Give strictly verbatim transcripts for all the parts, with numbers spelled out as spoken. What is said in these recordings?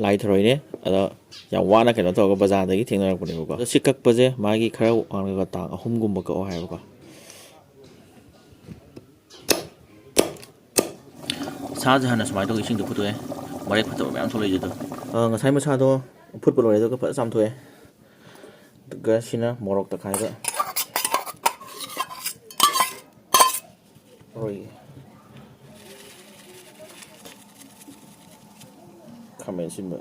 ꯂꯥꯏ ꯊꯔꯣꯏꯅꯦ꯫ ꯑꯗꯣ ꯌꯥꯝ ꯋꯥꯅ ꯀꯩꯅꯣ ꯇꯧꯔꯒ ꯕꯖꯥꯔꯗꯒꯤ ꯊꯦꯡꯅꯔꯛꯄꯅꯦꯕꯀꯣ꯫ ꯑꯗꯣ ꯁꯤ ꯀꯛꯄꯁꯦ ꯃꯥꯒꯤ ꯈꯔ ꯋꯥꯡꯉꯒ ꯇꯥꯡ ꯑꯍꯨꯝꯒꯨꯝꯕ ꯀꯛꯑꯣ ꯍꯥꯏꯕꯀꯣ꯫ ꯁꯥꯁꯦ ꯍꯥꯟꯅ ꯁꯨꯃꯥꯏꯅ ꯇꯧꯔꯒ ꯏꯁꯤꯡꯗ ꯐꯨꯠꯇꯣꯛꯑꯦ꯫ ꯃꯔꯦꯛ ꯐꯠꯇꯕ ꯃꯌꯥꯝ ꯊꯣꯛꯂꯛꯏꯁꯦ ꯑꯗꯣ꯫ ꯑ, ꯉꯁꯥꯏ ꯃꯁꯥꯗꯣ ꯐꯨꯠꯄ ꯂꯣꯏꯔꯦ, ꯑꯗꯨꯒ ꯐꯖꯅ ꯆꯥꯝꯊꯣꯛꯑꯦ꯫ ꯑꯗꯨꯒ ꯁꯤꯅ ꯃꯣꯔꯣꯛ ꯇꯛꯈꯥꯏꯕ꯫ ꯍꯣꯏ꯫ ꯈꯥꯃꯦꯟ ꯑꯁꯤꯟꯕ꯫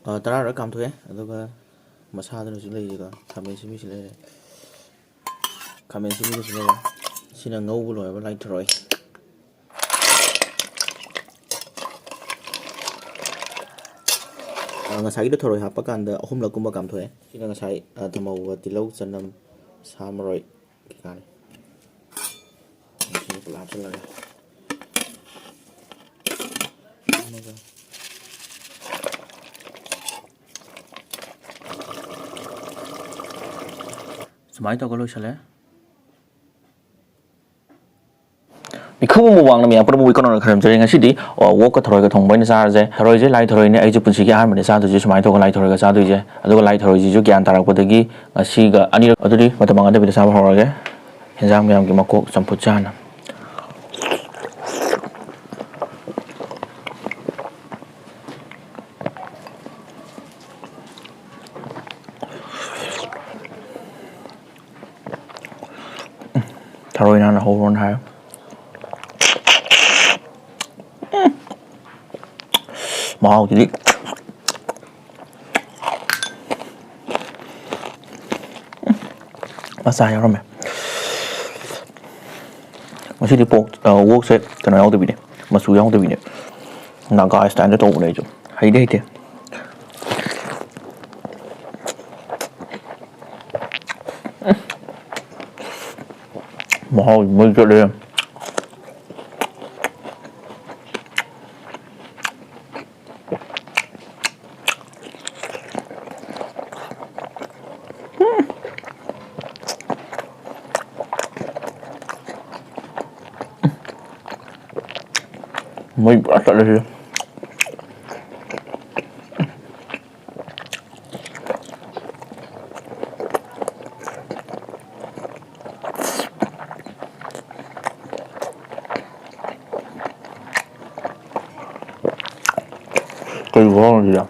ꯑ, ꯇꯔꯥꯔꯛ ꯀꯥꯝꯊꯣꯛꯑꯦ, ꯑꯗꯨꯒ ꯃꯁꯥꯗꯨꯅꯁꯨ ꯂꯩꯔꯤꯗꯣ, ꯈꯥꯃꯦꯟ ꯑꯁꯤꯟꯕꯤꯁꯨ ꯂꯩꯔꯦ꯫ ꯈꯥꯃꯦꯟ ꯑꯁꯤꯟꯕꯤꯗꯨꯁꯨ ꯂꯩꯔꯦ꯫ ꯁꯤꯅ ꯉꯧꯕ ꯂꯣꯏꯔꯕ ꯂꯥꯏ ꯊꯔꯣꯏ꯫ ꯑ, ꯉꯁꯥꯏꯒꯤꯗꯣ ꯊꯔꯣꯏ ꯍꯥꯞꯄ ꯀꯥꯟꯗ ꯑꯍꯨꯝꯂꯛꯀꯨꯝꯕ ꯀꯥꯝꯊꯣꯛꯑꯦ꯫ ꯁꯤꯅ ꯉꯁꯥꯏ, ꯑ, ꯊꯝꯍꯧꯕ ꯇꯤꯜꯍꯧ, ꯆꯅꯝ, ꯁꯥ ꯃꯔꯣꯏ ꯀꯩꯀꯥꯅꯤ꯫ ꯁꯤꯅ ꯄꯨꯂꯞ ꯍꯥꯞꯆꯤꯜꯂꯒꯦ꯫ ꯑꯗꯨꯒ ꯁꯨꯃꯥꯏꯅ ꯇꯧꯔꯒ ꯂꯣꯏꯁꯤꯜꯂꯦ꯫ ꯃꯤꯈꯨꯕ ꯃꯨꯛꯕꯥꯡꯅ ꯃꯌꯥꯝ ꯄꯨꯝꯅꯃꯛꯄꯨ ꯏꯀꯥꯏ ꯈꯨꯝꯅꯅ ꯈꯔꯝꯖꯔꯤ꯫ ꯉꯁꯤꯗꯤ, ꯑ, ꯑꯣꯛꯀ ꯊꯔꯣꯏꯒ ꯊꯣꯡꯕ ꯑꯣꯏꯅ ꯆꯥꯔꯁꯦ꯫ ꯊꯔꯣꯏꯁꯦ ꯂꯥꯏ ꯊꯔꯣꯏꯅꯦ, ꯑꯩꯁꯨ ꯄꯨꯟꯁꯤꯒꯤ ꯑꯍꯥꯟꯕꯅꯦ ꯆꯥꯗꯣꯏꯁꯦ, ꯁꯨꯃꯥꯏꯅ ꯇꯧꯔꯒ ꯂꯥꯏ ꯊꯔꯣꯏꯒ ꯆꯥꯗꯣꯏꯁꯦ꯫ ꯑꯗꯨꯒ ꯂꯥꯏ ꯊꯔꯣꯏꯁꯤꯁꯨ ꯒ꯭ꯌꯥꯟ ꯇꯥꯔꯛꯄꯗꯒꯤ ꯉꯁꯤꯒ ꯑꯅꯤꯔꯛ꯫ ꯑꯗꯨꯗꯤ ꯃꯇꯝ ꯃꯥꯡꯍꯟꯗꯕꯤꯗ ꯆꯥꯕ ꯍꯧꯔꯒꯦ꯫ ꯍꯦꯟꯖꯥꯡ ꯃꯌꯥꯝꯒꯤ ꯃꯀꯣꯛ ꯆꯝꯐꯨꯠꯁꯦ ꯍꯥꯟꯅ꯫ ꯊꯔꯣꯏꯅ ꯍꯥꯟꯅ ꯍꯧꯔꯣꯅ ꯍꯥꯏ꯫ ꯃꯍꯥꯎꯁꯤꯗꯤ꯫ ꯃꯆꯥ ꯌꯥꯎꯔꯝꯃꯦ꯫ ꯉꯁꯤꯗꯤ ꯄꯣꯛ, ꯑ, ꯑꯣꯛꯁꯦ ꯀꯩꯅꯣ ꯌꯥꯎꯗꯕꯤꯅꯦ, ꯃꯆꯨ ꯌꯥꯎꯗꯕꯤꯅꯦ꯫ ꯅꯥꯒꯥ ꯁ꯭ꯇꯥꯏꯜꯗ ꯇꯧꯕꯅꯦ ꯑꯩꯁꯨ꯫ ꯍꯩꯗꯤ ꯍꯩꯇꯦ꯫ ꯃꯍꯥꯎ ꯃꯩ ꯆꯠꯂꯦ꯫ ꯃꯩ ꯄꯨꯔꯥ ꯆꯠꯂꯦ ꯁꯤꯗꯤ꯫ ꯀꯩ ꯈꯨꯍꯥꯎꯅꯣ ꯁꯤꯗꯤ꯫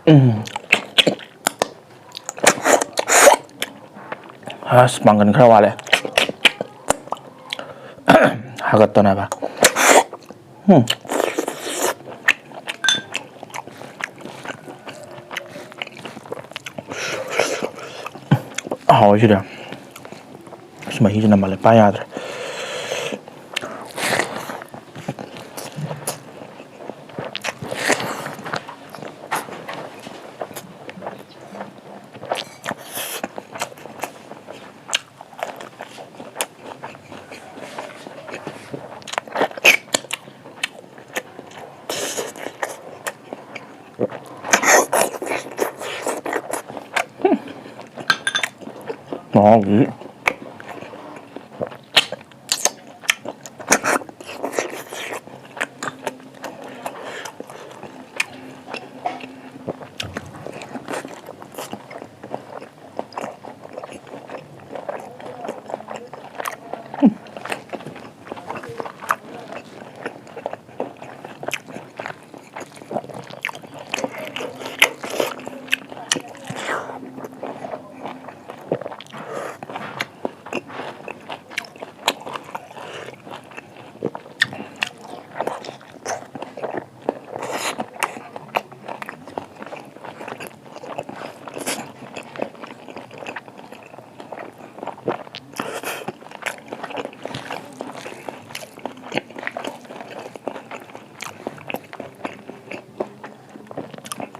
ꯎꯝ꯫ ꯑꯁ, ꯄꯥꯡꯒꯜ ꯈꯔ ꯋꯥꯠꯂꯦ ꯍꯥꯒꯠꯇꯅꯕ꯫ ꯎꯝ꯫ ꯍꯥꯎꯋꯦ ꯁꯤꯗ꯫ ꯑꯁ, ꯃꯍꯤꯁꯤꯅ ꯃꯥꯜꯂꯦ ꯄꯥ ꯌꯥꯗ꯭ꯔꯦ꯫ ꯃꯍꯥꯎꯗꯤ꯫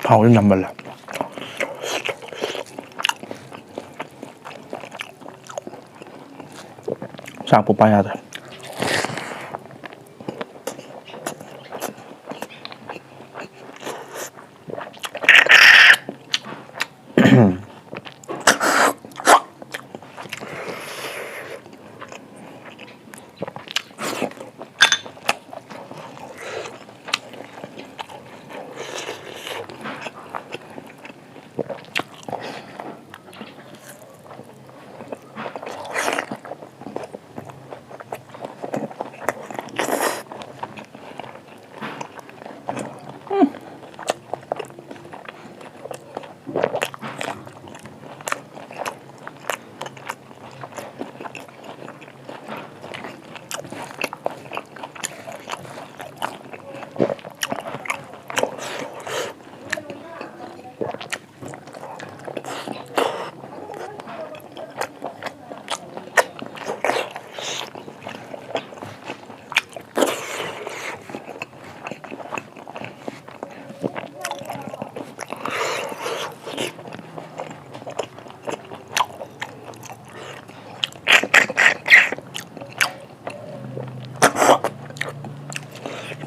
ꯊꯥꯎꯁꯤ ꯅꯝꯃꯜꯂꯦ꯫ ꯆꯥꯛꯄꯨ ꯄꯥ ꯌꯥꯗ꯭ꯔꯦ꯫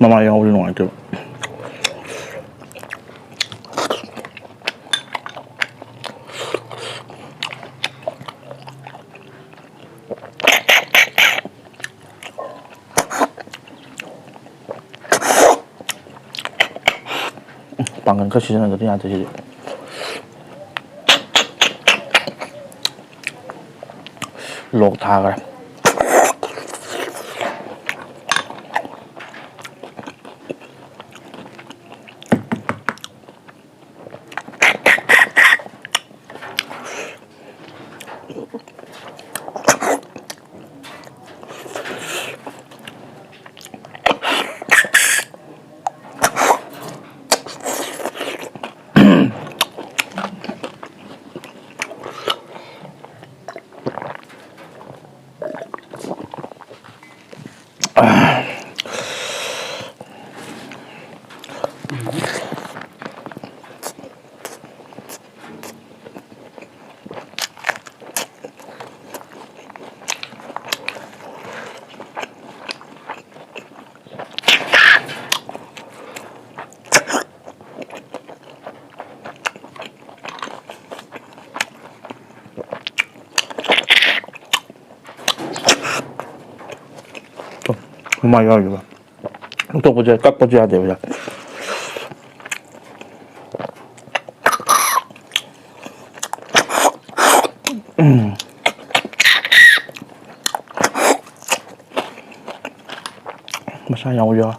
ꯃꯃꯥ ꯌꯥꯎꯕꯁꯨ ꯅꯨꯡꯉꯥꯏꯇꯦꯕ꯫ ꯄꯥꯡꯒꯜ ꯈꯔ ꯁꯤꯖꯤꯟꯅꯗꯗꯤ ꯌꯥꯗꯦ ꯁꯤꯗꯤ꯫ ꯂꯣꯛ ꯊꯥꯈ꯭ꯔꯦ꯫ ꯃꯥ ꯌꯥꯎꯔꯤꯕ꯫ ꯂꯧꯊꯣꯛꯄꯁꯦ, ꯀꯛꯄꯁꯨ ꯌꯥꯗꯦꯕ꯫ ꯎꯝ꯫ ꯃꯁꯥ ꯌꯥꯎꯕ ꯌꯥꯎ꯫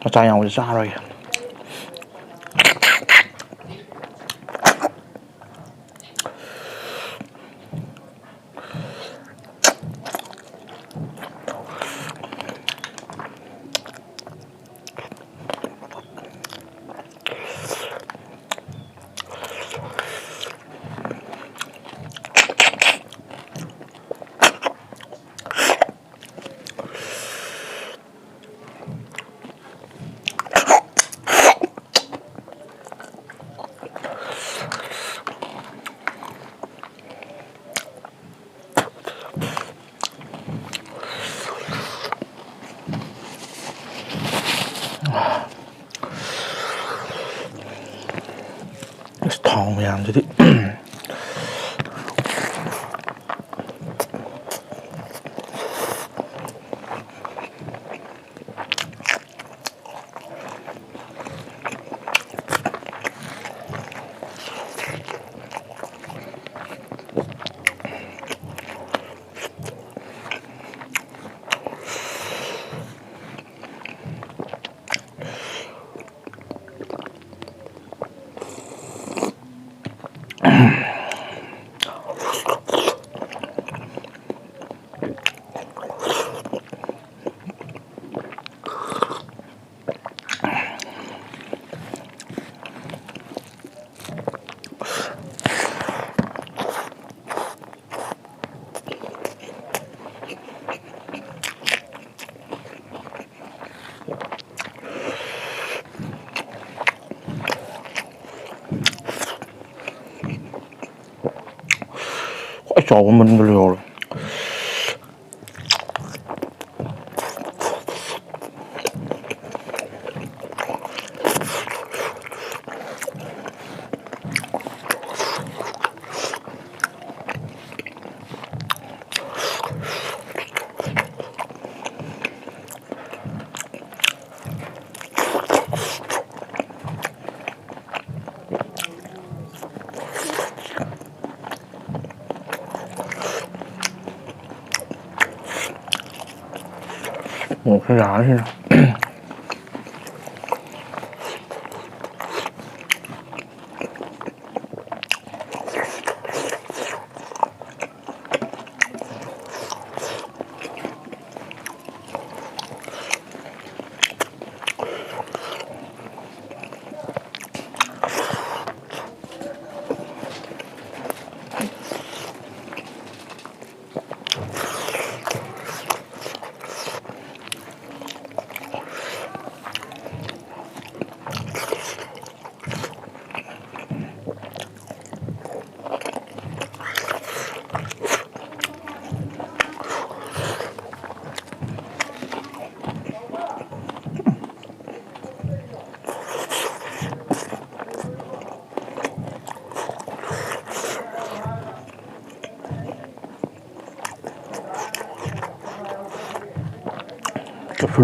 ꯃꯆꯥ ꯌꯥꯎꯕꯁꯦ ꯆꯥꯔꯣꯏꯒꯦ꯫ ꯑꯁ, ꯊꯥꯎ ꯃꯌꯥꯝꯁꯤꯗꯤ꯫ ꯈ꯭ꯋꯥꯏ ꯆꯥꯎꯕ ꯃꯅꯨꯡꯗ ꯂꯩꯍꯧꯔꯦ꯫ ꯃꯣꯔꯣꯛꯁꯨ ꯌꯥꯔꯁꯤꯅ꯫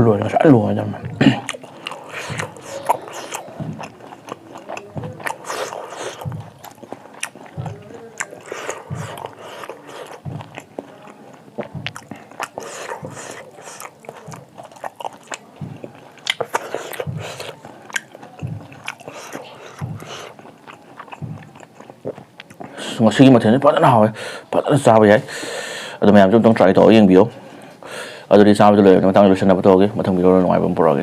ꯂꯣꯏꯔꯦ, ꯉꯁꯥꯏ ꯂꯣꯏꯔꯗꯝꯅꯦ꯫ ꯉꯁꯤꯒꯤ ꯃꯊꯦꯜꯁꯦ ꯐꯖꯅ ꯍꯥꯎꯋꯦ, ꯐꯖꯅ ꯆꯥꯕ ꯌꯥꯏ꯫ ꯑꯗꯣ ꯃꯌꯥꯝꯁꯨ ꯑꯝꯇꯪ try ꯇꯧꯔꯒ ꯌꯦꯡꯕꯤꯌꯣ꯫ ꯑꯗꯨꯗꯤ ꯆꯥꯕꯗ ꯂꯣꯏꯔꯕꯅꯤ, ꯃꯇꯥꯡꯗ ꯂꯣꯏꯁꯤꯟꯅꯕ ꯇꯧꯔꯒꯦ꯫ ꯃꯊꯪ video ꯗ ꯅꯨꯡꯉꯥꯏꯕ ꯑꯃ ꯄꯨꯔꯛꯑꯒꯦ꯫